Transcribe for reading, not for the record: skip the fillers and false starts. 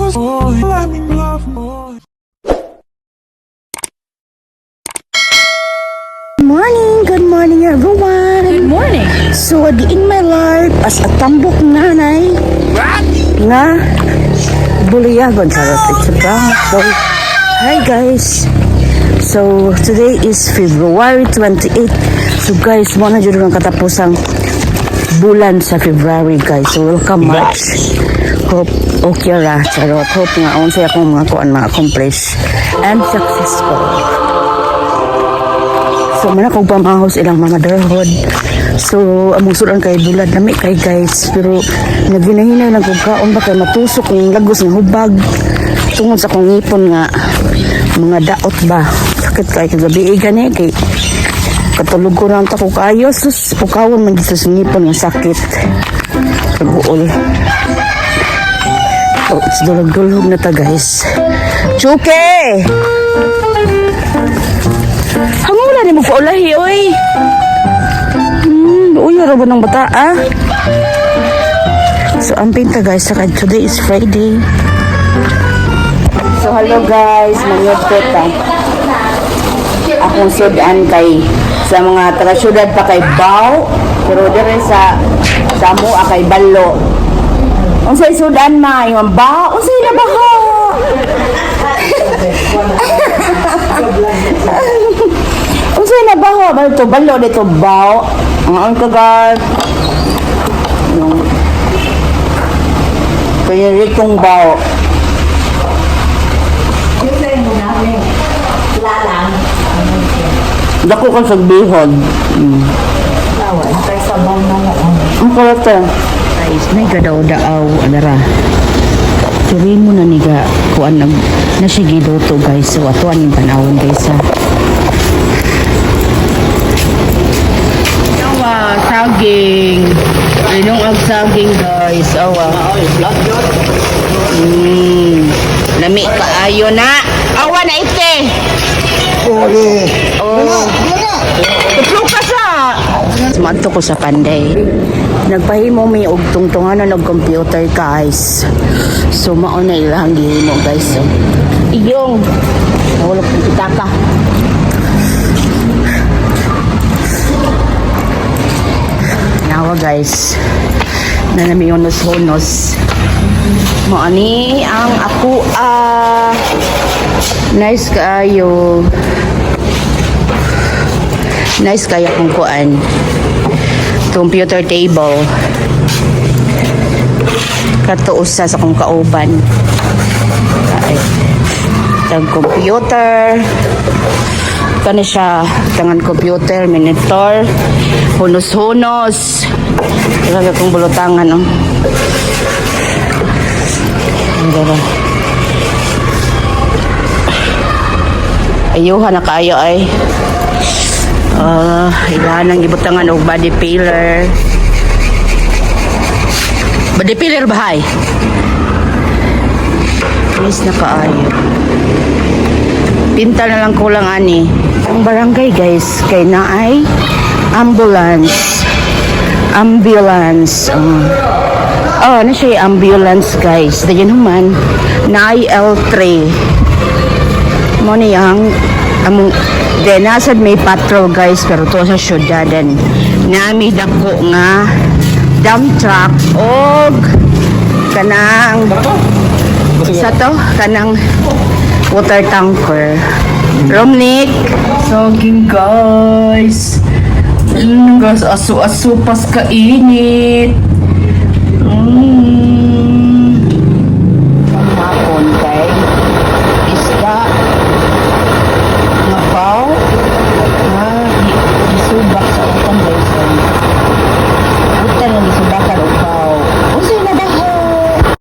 Let me love more. Morning! Good morning, everyone! Good morning. So, a day in my life as a tambok nanay nga buliyagon. Charot, it's a prank. So, hi guys! So, today is February 28. So guys, mao na jud ang katapusang bulan sa February, guys. So, welcome March. Hope okay ra. Charot. Hope nga unsay akong mga kuan ma-accomplish and successful. So, man akong pamahos ilang mga motherhood. So, among sudan kay bulad lami kay, guys. Pero, naginahinay lang kong kaon ba kay matusok ang lagos ng hubag. Tungod sa akong ngipon nga, mga daot ba. Sakit kay kagabi eh, gani kay katulog ko lang ta ko kaayo. Sus, pukawon man dito sa ngipon nga sakit. Kaguol. Oh, it's dulog-dulog na ta, guys. Chuke! Hangula ni mo paulahi, oy. Uyo ra ba ng bata, ah? So, ang pinta, guys, saka today is Friday. So, hello guys, manyod ko ta. Akong sudan kay sa mga taga syudad pa kay Baw, pero dire sa amoa kay Balo. Unsay sudan ma, ingon ba? Unsay nabaho? Unsay nabaho? Balo to balo dito baw. Ang ka guys. Yung Piniritong baw. Dako ka sa bihon. Ang kalata. Guys, may gadaw-daaw, adara. Tiri mo na niga kuan nag na siya giluto, guys. So atuan yung tanawon, guys, ha. Awa, saging. Inong ag saging, guys. Awa. Lami kaayo na. Awa na ite. Oh. Tuplok ka sa. Sumadto ko sa Panday. Nagpahimo mi og tungtunganan og computer, guys. So mao na ilang gihimo, guys. So, iyong nahulog kong pitaka. Nawa, guys. Nanami honos-honos. Mao ani ang ako ah. Nice kaayo. Nice kaya kung kuan. Computer table. Kato usa sa akong kauban. Ay. Tag computer. Kani siya, tangan computer, monitor, hunos-hunos. Talaga kong bulutangan, oh. Ang dara. Ayuha na kaayo ay. Ah, ilahan ang gibutangan og body filler. Body filler ba hay? Please na kaayo. Pinta na lang kulang ani. Ang barangay, guys, kay naay ambulance. Ambulance. Oh, oh na siya yung ambulance, guys. Dayon human naay L3. Mo ni ang among then nasad may patrol, guys, pero to sa syudadan nami dako nga dump truck og kanang sa to kanang water tanker. Romnick saging, guys. Guys, aso-aso pas kainit.